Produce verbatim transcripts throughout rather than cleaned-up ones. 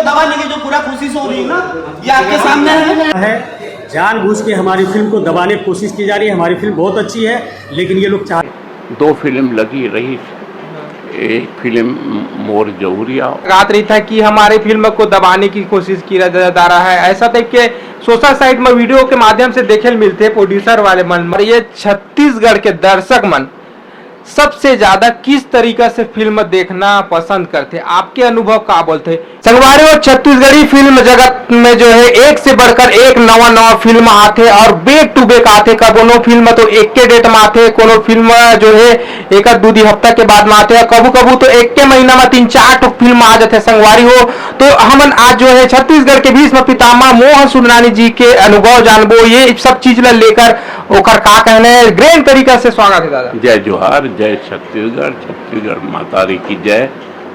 दबाने की जो पूरा कोशिश हो रही है ना, ये आपके सामने है। है, जानबूझ के हमारी फिल्म को दबाने की कोशिश की जा रही है। हमारी फिल्म बहुत अच्छी है, लेकिन ये लोग चाह दो फिल्म लगी रही, एक फिल्म मोर जहुरिया। बात रही था कि हमारे फिल्म को दबाने की कोशिश की जा रहा है, ऐसा देख के सोशल साइट में वीडियो के माध्यम से देखे मिलते प्रोड्यूसर वाले मन, और ये छत्तीसगढ़ के दर्शक मन सबसे ज्यादा किस तरीका से फिल्म देखना पसंद करते, आपके अनुभव का बोलते? संगवारी हो, छत्तीसगढ़ी फिल्म जगत में जो है एक से बढ़कर एक नवा नवा फिल्म आथे और back to back आथे। कबोनो फिल्म तो एक के डेट में आथे, कोनो फिल्म जो है एक आध दू दी हफ्ता के बाद में आथे, कभू कभू तो एक के महीना में तीन चार ठो फिल्म आ जाथे। संगवारी हो, तो हमन आज जो है छत्तीसगढ़ के भीष्म पितामह मोहन सुंदरानी जी के अनुभव जानबो, ये सब चीज ला लेकर ओकर का कहना है। ग्रैंड तरीका से स्वागत है दादा। जय जोहार, जय छत्तीसगढ़, छत्तीसगढ़ माता री की जय।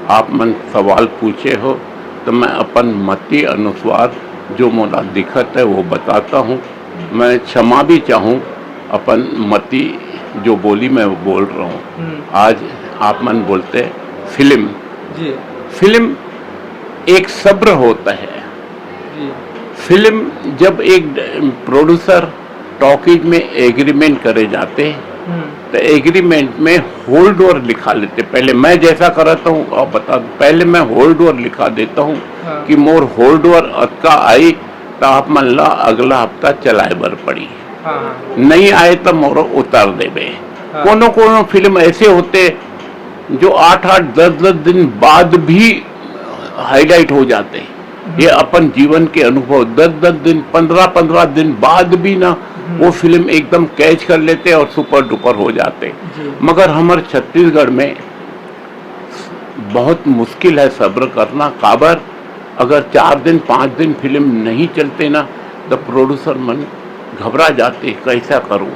आप मन सवाल पूछे हो तो मैं अपन मति अनुसार जो मोला दिखत है वो बताता हूँ। मैं क्षमा भी चाहूँ, अपन मति जो बोली मैं वो बोल रहा हूँ। हम्म। आज आप मन बोलते फिल्म, जी। फिल्म एक सब्र होता है। जी। फिल्म जब एक प्रोड्यूसर टॉकीज में एग्रीमेंट करे जाते हैं, हम्म। तो एग्रीमेंट में होल्ड ओवर लिखा लेते। पहले मैं जैसा कराता हूँ, आप बता दो, पहले मैं होल्ड ओवर लिखा देता हूँ, हाँ। कि मोर होल्ड ओवर अतका आई, तो आप मन ला अगला हफ्ता चलाए बर पड़ी। हाँ, हाँ। नहीं आए तो मोर उतार देबे। हाँ। कोनो कोनो फिल्म ऐसे होते जो आठ आठ दस दस दिन बाद भी हाईलाइट हो जाते हैं। ये अपन जीवन के अनुभव, दस दस दिन, पन्द्रह पन्द्रह दिन बाद भी ना, हम्म। वो फिल्म एकदम कैच कर लेते और सुपर डुपर हो जाते। जी। मगर हमर छत्तीसगढ़ में बहुत मुश्किल है सब्र करना। काबर, अगर चार दिन, पाँच दिन फिल्म नहीं चलते ना, तो प्रोड्यूसर मन घबरा जाते, कैसा करूं?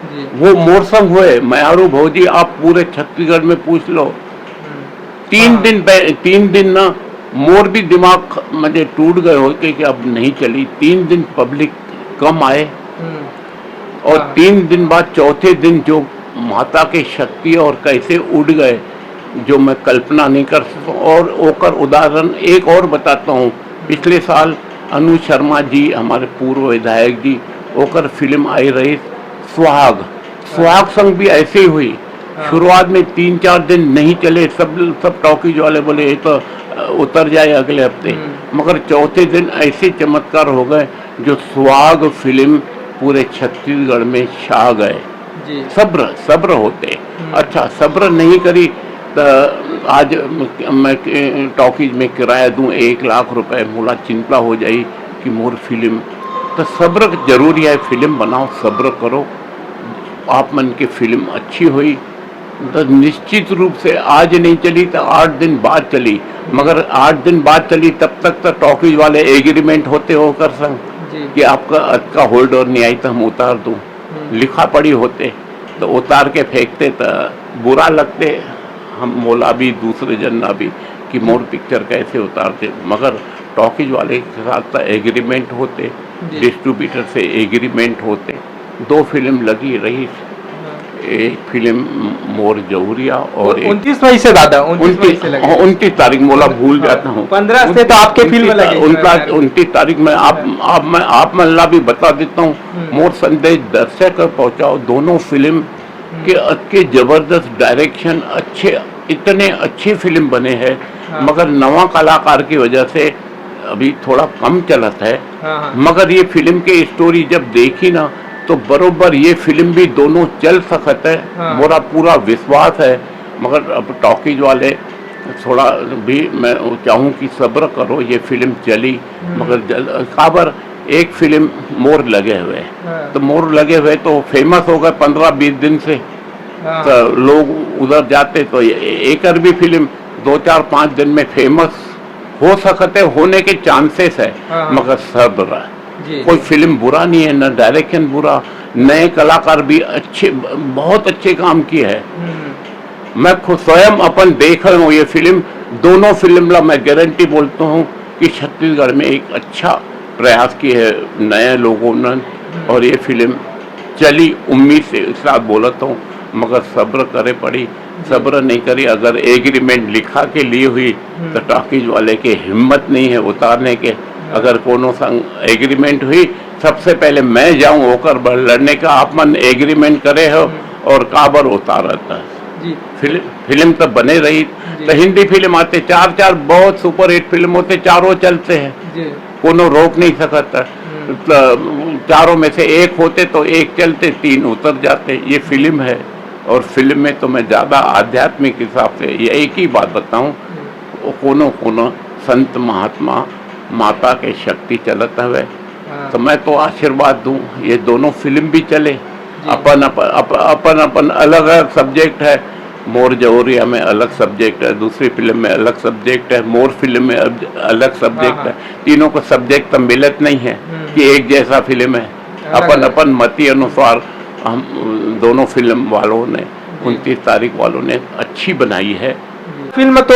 जी। वो मोर संग हुए, मयारू भौजी, आप पूरे छत्तीसगढ़ में पूछ लो। हम्म। तीन हाँ। दिन पह-, तीन दिन ना मोर भी दिमाग ख-, मुझे टूट गए हो कि, कि अब नहीं चली। तीन दिन पब्लिक कम आए हम्म। और हाँ। तीन दिन बाद चौथे दिन जो माता के शक्ति और कैसे उड़ गए, जो मैं कल्पना नहीं कर सकता। और ओकर उदाहरण एक और बताता हूँ, पिछले साल अनु शर्मा जी, हमारे पूर्व विधायक जी, ओकर फिल्म आई रही सुहाग। सुहाग संग भी ऐसे ही हुई। हाँ। शुरुआत में तीन चार दिन नहीं चले, सब, सब टॉकीज वाले बोले, "ये तो, अ, उतर जाए अगले हफ्ते।" हम्म। मगर चौथे दिन ऐसे चमत्कार हो गए, जो सुहाग फिल्म पूरे छत्तीसगढ़ में छा गए। जी। सब्र, सब्र होते। हम्म। अच्छा, सब्र नहीं करी तो आज म-, मैं क-, टॉकीज में किराया दूं एक लाख रुपए, मोला चिंता हो जाई कि मोर फिल्म। तो सब्र जरूरी है, फिल्म बनाओ, सब्र करो, आप मन की फिल्म अच्छी हुई तो निश्चित रूप से आज नहीं चली तो आठ दिन बाद चली, मगर आठ दिन बाद चली तब तक तो टॉकीज वाले एग्रीमेंट होते ओकर संग जी। कि आपका, आपका होल्ड ओवर नहीं आई तो हम उतार दूं। हम्म। लिखा पड़ी होते तो उतार के फेंकते तो बुरा लगते, हम मोला भी दूसरे जन ला भी कि मोर पिक्चर कैसे उतारते। मगर टॉकीज वाले के साथ तो एग्रीमेंट होते, जी। डिस्ट्रीब्यूटर से एग्रीमेंट होते। दो फिल्म लगी रही, हाँ। एक फिल्म मोर जहुरिया और एक उनतीस मई से दादा, उनतीस मई से लगे। हाँ, उनतीस तारीख, मोला भूल हाँ, जाता हूँ। पन्द्रह से तो आपके फिल्म लगे। उनतीस तारीख में आप, हाँ। आप, मैं आप मन ला भी बता देता हूँ, हम्म। मोर संदेश दर्शक तक पहुँचाओ, दोनों फिल्म हम्म। के अतके जबरदस्त डायरेक्शन, अच्छे, इतने अच्छे फिल्म बने हैं, हाँ। मगर नवा कलाकार की वजह से अभी थोड़ा कम चलत है। हाँ, हाँ। मगर ये फिल्म के स्टोरी जब देखी ना, तो बरोबर ये फिल्म भी दोनों चल सकत है, हाँ। मोरा पूरा विश्वास है। मगर अब टॉकीज वाले थोड़ा भी, मैं चाहूँ कि सब्र करो, ये फिल्म चली, हम्म। मगर जल-, काबर एक फिल्म मोर लगे हुए, हाँ। तो मोर लगे हुए तो फेमस हो गए पन्द्रह बीस दिन से, हाँ। तो लोग उधर जाते तो ये, एकर भी फिल्म दो चार पाँच दिन में फेमस हो सकते, होने के चांसेस है, हाँ। मगर सब्र। जी। कोई फिल्म बुरा नहीं है, ना डायरेक्शन बुरा, नए कलाकार भी अच्छे, बहुत अच्छे काम किए हैं। हम्म। मैं खुद स्वयं अपन देख रहा हूँ ये फिल्म, दोनों फिल्म ला मैं गारंटी बोलता हूँ कि छत्तीसगढ़ में एक अच्छा प्रयास किए है नए लोगों ने, हम्म। और ये फिल्म चली उम्मीद से साथ बोलता हूँ। मगर सब्र करे पड़ी। सब्र नहीं करी, अगर एग्रीमेंट लिखा के लिए हुई तो टॉकीज वाले के हिम्मत नहीं है उतारने के। अगर कोनो संग एग्रीमेंट हुई, सबसे पहले मैं जाऊं ओकर बर लड़ने का, आप मन एग्रीमेंट करे हो और काबर उतारत है। जी फिल्म फिल्म तो बने रही। जी। तो हिंदी फिल्म आते चार चार, बहुत सुपरहिट फिल्म होते, चारों चलते हैं, जी कोनो रोक नहीं सकता। हम्म, तो चारों में से एक होते तो एक चलते, तीन उतर जाते। ये फिल्म है। और फिल्म में तो मैं ज़्यादा आध्यात्मिक हिसाब से ये एक ही बात बताऊं, वो कोनो कोनो संत महात्मा माता के शक्ति चलत हवे, हाँ, तो मैं तो आशीर्वाद दूं ये दोनों फिल्म भी चले। अपन अपन अप, अपन अपन अलग अलग सब्जेक्ट है। मोर जौहरिया में अलग सब्जेक्ट है, दूसरी फिल्म में अलग सब्जेक्ट है, मोर फिल्म में अब- अलग सब्जेक्ट हाँ, है। तीनों को सब्जेक्ट तो मिलत नहीं है हम्म। कि एक जैसा फिल्म है। अलग अपन अलग। अपन मति अनुसार हम दोनों फिल्म वालों ने, उनतीस तारीख वालों ने अच्छी बनाई है। फिल्म तो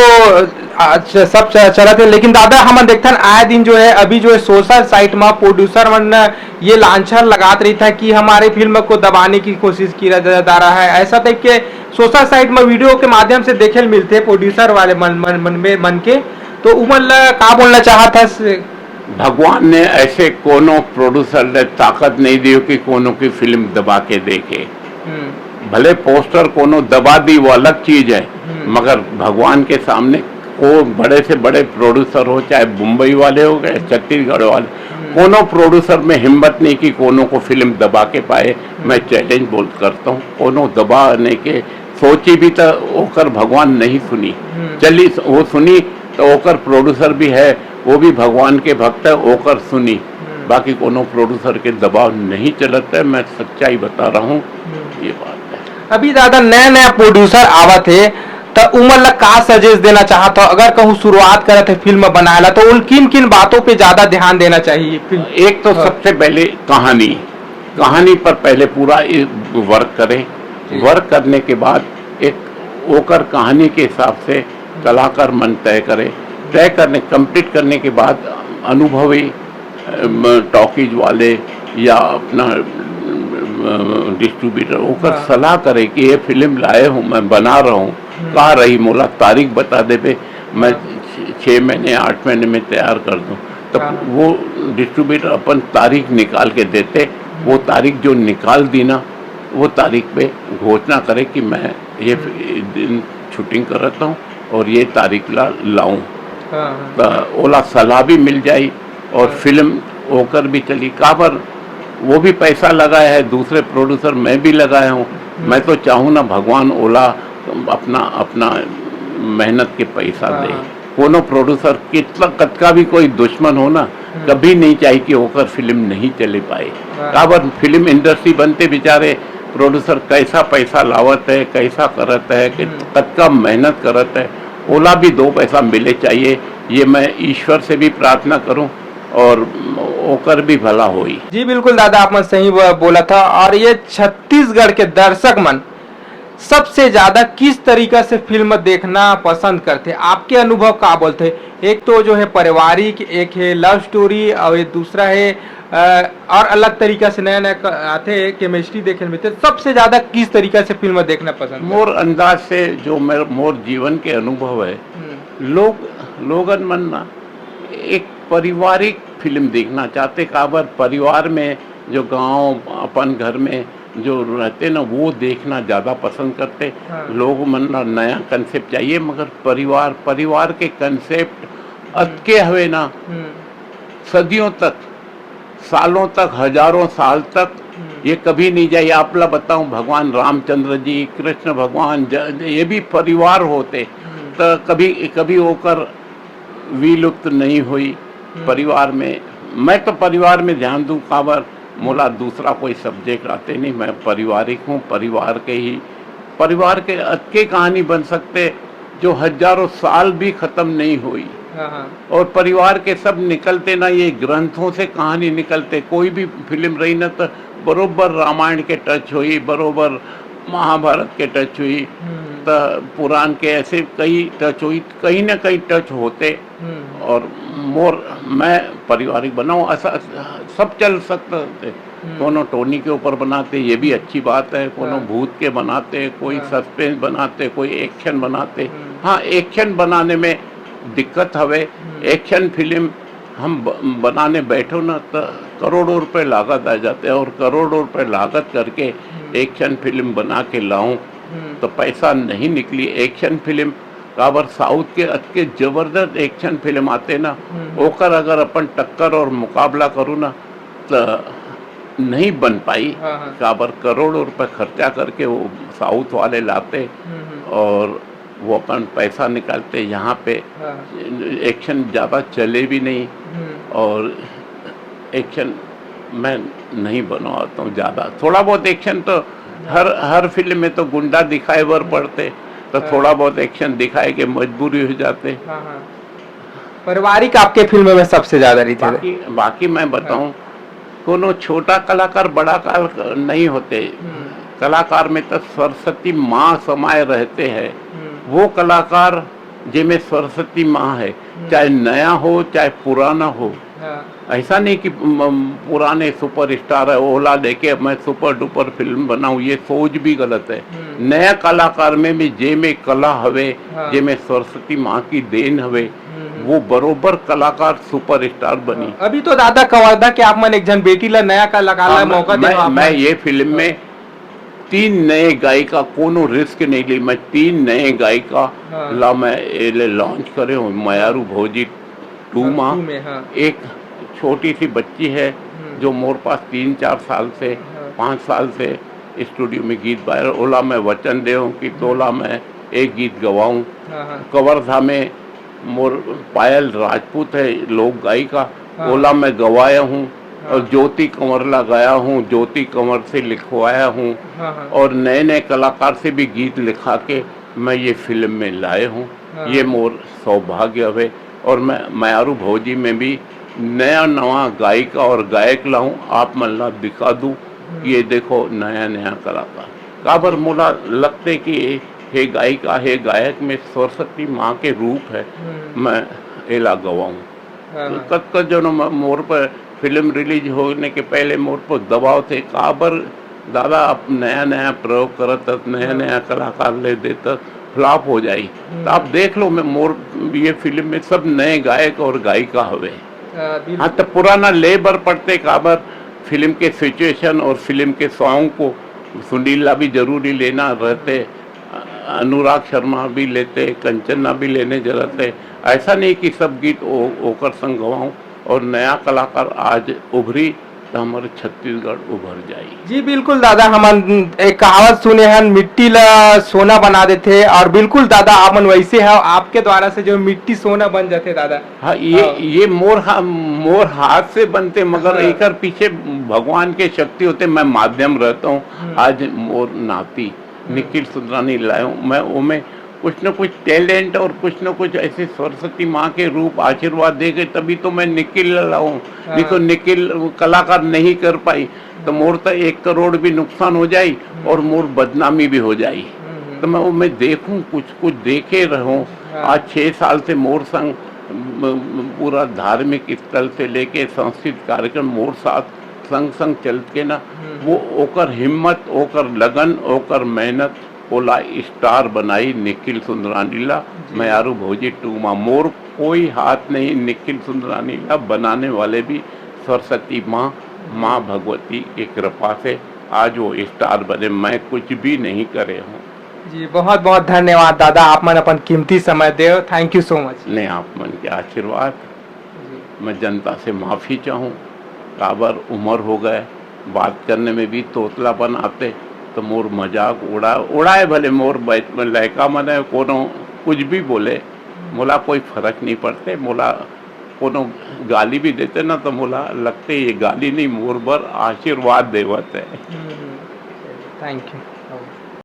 अच्छा सब च- चलत है, लेकिन दादा हमन देखथन आए दिन जो है, अभी जो है सोशल साइट में प्रोड्यूसर मन ये लांछन लगात रही था कि हमारे फिल्म को दबाने की कोशिश किया जा, जा रहा है, ऐसा टाइप के सोशल साइट में वीडियो के माध्यम से देखे ल मिलते प्रोड्यूसर वाले मन मन मन में मन के। तो उमन ला का बोलना चाहत है? भगवान ने ऐसे कोनो प्रोड्यूसर ने ताकत नहीं दी कि कोनो की फिल्म दबा के देखे। हम्म, भले पोस्टर कोनो दबा दी, वो अलग चीज है, हम्म। मगर भगवान के सामने को बड़े से बड़े प्रोड्यूसर हो, चाहे मुंबई वाले हो गए, छत्तीसगढ़ वाले, कोनो प्रोड्यूसर में हिम्मत नहीं कि कोनो को फिल्म दबा के पाए। मैं चैलेंज बोल करता हूँ, कोनो दबाने के सोची भी तो ओकर भगवान नहीं सुनी। हम्म। चली वो सुनी तो ओकर प्रोड्यूसर भी है, वो भी भगवान के भक्त है, ओकर सुनी। हम्म। बाकी कोनो प्रोड्यूसर के दबाव नहीं चलत है, मैं सच्चाई बता रहा हूँ, ये बात है। अभी दादा नया नया प्रोड्यूसर आवत है, त उमन ला का सजेस्ट देना चाहत हो? अगर कहूँ शुरुआत करत है फिल्म बनाए ला, तो उन किन किन बातों पे ज्यादा ध्यान देना चाहिए फिल्म? एक तो सबसे पहले कहानी, कहानी पर पहले पूरा वर्क करें। जी। वर्क करने के बाद एक ओकर कहानी के हिसाब से कलाकार मन तय करे। तय करने, कंप्लीट करने के बाद अनुभवी अम, टॉकीज वाले या अपना डिस्ट्रीब्यूटर ओकर हाँ। सलाह करे कि ये फिल्म लाए हूँ, मैं बना रहा हूँ, का रही, मोला तारीख बता देबे, मैं छ- छः महीने आठ महीने में तैयार कर दूँ। तो हाँ। वो डिस्ट्रीब्यूटर अपन तारीख निकाल के देते। वो तारीख जो निकाल दी ना, वो तारीख पे घोषणा करे कि मैं ये दिन शूटिंग करता हूँ और ये तारीख ला लाऊं। हाँ, हाँ। तो ओला सलाह भी मिल जाई और फिल्म ओकर भी चली। काबर वो भी पैसा लगाया है, दूसरे प्रोड्यूसर मैं भी लगाया हूँ। मैं तो चाहूँ ना भगवान ओला अपना अपना मेहनत के पैसा हाँ, दे। हाँ। कोनो प्रोड्यूसर कितना कतका भी कोई दुश्मन हो ना, कभी नहीं चाही कि ओकर फिल्म नहीं चले पाए। हाँ। काबर फिल्म इंडस्ट्री बनते बेचारे प्रोड्यूसर कैसा पैसा लावत है, कैसा करत है, कि कतका मेहनत करत है, ओला भी दो पैसा मिले चाहिए। ये मैं ईश्वर से भी प्रार्थना करूं और ओकर भी भला होई। जी बिल्कुल दादा, आप मन सही ब- बोला था। और ये छत्तीसगढ़ के दर्शक मन सबसे ज्यादा किस तरीका से फिल्म देखना पसंद करते, आपके अनुभव का बोलते? एक तो जो है पारिवारिक, एक है लव स्टोरी और ये दूसरा है अ, और अलग तरीका से नया नया क- आते केमिस्ट्री देखे मिलते। सबसे ज्यादा किस तरीका से फिल्म देखना पसंद है? मोर अंदाज से जो मेरे मोर जीवन के अनुभव है, हम्म, लोग लोगन मन ना एक पारिवारिक फिल्म देखना चाहते। काबर परिवार में जो गांव अपन घर में जो रहते ना, वो देखना ज़्यादा पसंद करते। हाँ। लोग मन ला नया कंसेप्ट चाहिए, मगर परिवार परिवार के कंसेप्ट अतके हवे ना, हम्म, सदियों तक, सालों तक, हजारों साल तक ये कभी नहीं जाए। आप ला बताऊं, भगवान रामचंद्र जी, कृष्ण भगवान, ज- ये भी परिवार होते, तो कभी कभी ओकर विलुप्त नहीं हुई। परिवार में, मैं तो परिवार में ध्यान दूं, काबर मोला दूसरा कोई सब्जेक्ट आते नहीं। मैं पारिवारिक हूँ, परिवार के ही, परिवार के अतके कहानी बन सकते जो हजारों साल भी खत्म नहीं हुई। हाँ, हाँ। और परिवार के सब निकलते ना, ये ग्रंथों से कहानी निकलते। कोई भी फिल्म रही ना, तो बरोबर रामायण के टच हुई, बरोबर महाभारत के टच हुई। हम्म, त पुरान के ऐसे कई टच होई, कहीं ना कहीं टच होते। हम्म। और मोर, मैं पारिवारिक बनाऊं, ऐसा सब चल सकता है। हम्म। कोनो टोनी के ऊपर बनाते, ये भी अच्छी बात है। कोनो हाँ। भूत के बनाते, कोई हाँ। सस्पेंस बनाते, कोई एक्शन बनाते। हम्म। हाँ, एक्शन बनाने में दिक्कत हवे। हम्म। एक्शन फिल्म हम ब-, बनाने बैठो ना, तो करोड़ों रुपए लागत आ जाते हैं, और करोड़ों रुपए लागत करके हम्म। एक्शन फिल्म बना के लाऊं, हम्म। तो पैसा नहीं निकली। एक्शन फिल्म काबर, साउथ के अतके जबरदस्त एक्शन फिल्म आते ना, हम्म। ओकर अगर अपन टक्कर और मुकाबला करूँ ना, तो नहीं बन पाई। हाँ, हाँ। काबर, करोड़ों रुपए खर्चा करके वो साउथ वाले लाते हम्म, हम्म। और वो अपन पैसा निकालते। यहाँ पे हाँ। एक्शन ज़्यादा चले भी नहीं हम्म। और एक्शन मैं नहीं बनवाता हूँ ज़्यादा। थोड़ा बहुत एक्शन तो हर, हर फिल्म में तो गुंडा दिखाए बर पड़ते, तो हाँ। थोड़ा बहुत एक्शन दिखाए के मजबूरी हो जाते। हाँ, हाँ। पारिवारिक आपके फिल्म में सबसे ज्यादा रही थे? बाकी, बाकी मैं बताऊं, हाँ। कोनो छोटा कलाकार, बड़ा कलाकार नहीं होते। हम्म। कलाकार में तो सरस्वती माँ समाये रहते हैं। हम्म। वो कलाकार जेमे सरस्वती माँ है, हम्म। चाहे नया हो, चाहे पुराना हो। हाँ। ऐसा नहीं कि म-, पुराने सुपरस्टार है, ओला लेके मैं सुपर डुपर फिल्म बनाऊं, ये सोच भी गलत है। हम्म। नया कलाकार में भी जेमे कला हवे, हाँ। जेमे सरस्वती माँ की देन हवे, हम्म, हम्म। वो बरोबर कलाकार सुपरस्टार बनी। हाँ। अभी तो दादा कवर्धा के आप मन एक झन बेटी ला नया कलाकार हाँ, ला मैं, मौका मैं, देवा आप मैं मन। ये फिल्म में हाँ। तीन नए गायिका, कोनो रिस्क नहीं ली। मैं तीन नए गायिका हाँ। ला मैं एले लॉन्च करे हूँ, मयारू भौजी टू हाँ, माँ। टू में, हाँ। एक छोटी सी बच्ची है हम्म। जो मोर पास तीन चार साल से, हाँ। पाँच साल से स्टूडियो में गीत गाए, ओला मैं वचन दे हूँ कि तोला मैं एक गीत गवाऊँ। हाँ, हाँ। कवर्धा में मोर पायल राजपूत है, लोक गायिका, हाँ। ओला मैं गवाया हूँ। हाँ। और ज्योति कंवर ला गाया हूँ, ज्योति कंवर से लिखवाया हूँ। हाँ, हाँ। और नए नए कलाकार से भी गीत लिखा के मैं ये फिल्म में लाए हूँ। हाँ। ये मोर सौभाग्य हवे। और मैं मयारू भौजी में भी नया नवा गायिका और गायक लाऊं, आप मन ला दिखा दूं हम्म। कि ये देखो नया नया कलाकार। काबर मोला लगते कि हे गायिका, हे गायक में सरस्वती माँ के रूप है, हम्म। मैं एला गवाऊं। हाँ, तो हाँ। कतका जनो म-, मोर पर फिल्म रिलीज होने के पहले मोर पर दबाव थे, काबर दादा आप नया नया प्रयोग करत हस, नया हाँ। नया कलाकार ले देत हस, फ्लॉप हो जाई। हम्म। तो आप देख लो, मैं मोर ये फिल्म में सब नए गायक और गायिका हवे। हाँ, बिल्कुल। हाँ, तो पुराना ले बर पड़ते, काबर फिल्म के सिचुएशन और फिल्म के सॉन्ग को सुनील ला भी जरूरी लेना रहते, अनुराग शर्मा भी लेते, कंचन ला भी लेने जरूरत है। ऐसा नहीं कि सब गीत ओ-, ओकर संग गवाऊं। और नया कलाकार आज उभरी तो हमारे छत्तीसगढ़ उभर जाई। जी बिल्कुल दादा, हमन एक कहावत सुने हन, मिट्टी ला सोना बना देथे, और बिल्कुल दादा आप मन वैसे हो, आपके द्वारा से जो मिट्टी सोना बन जाथे दादा। हाँ, ये, हाँ। ये मोर हा-, मोर हाथ से बनते, मगर हाँ। एकर पीछे भगवान के शक्ति होते। मैं माध्यम रहता हूँ, हम्म। आज मोर नाती हम्म। निखिल सुंदरानी लायो, मैं ओमे कुछ न कुछ टैलेंट और कुछ न कुछ ऐसे सरस्वती माँ के रूप आशीर्वाद दे गए, तभी तो मैं निखिल लाऊं। हाँ। नहीं तो निखिल कलाकार नहीं कर पाई, तो मोर तो एक करोड़ भी नुकसान हो जाई हम्म। और मोर बदनामी भी हो जाई। हम्म। तो मैं वो, मैं देखूं, कुछ, कुछ देखे रहूं। हाँ। आज छह साल से मोर संग म-, म-, पूरा धार्मिक स्थल से लेके सांस्कृतिक कार्यक्रम मोर साथ संग संग चल के ना, हम्म। वो ओकर हिम्मत, ओकर लगन, ओकर मेहनत, ओला स्टार बनाई निखिल सुंदरानी ला। जी। मयारू भौजी टू मा मोर कोई हाथ नहीं, निखिल सुंदरानी ला बनाने वाले भी सरस्वती माँ, माँ भगवती के कृपा से आज वो स्टार बने, मैं कुछ भी नहीं करे हूँ। जी, बहुत बहुत धन्यवाद दादा, आप मन अपन कीमती समय देव। Thank you so much। नहीं, आप मन के आशीर्वाद। जी। मैं जनता से माफ़ी चाहूँ, काबर उम्र हो गए, बात करने में भी तोतलापन आते, तो मोर मजाक उड़ा, उड़ाए भले मोर बै-, लड़का मने कोनो कुछ भी बोले, मोला कोई फर्क नहीं पड़ते। मोला कोनो गाली भी देते ना, तो मोला लगते ये गाली नहीं, मोर बर आशीर्वाद देवत है। हम्म, हम्म। Thank you।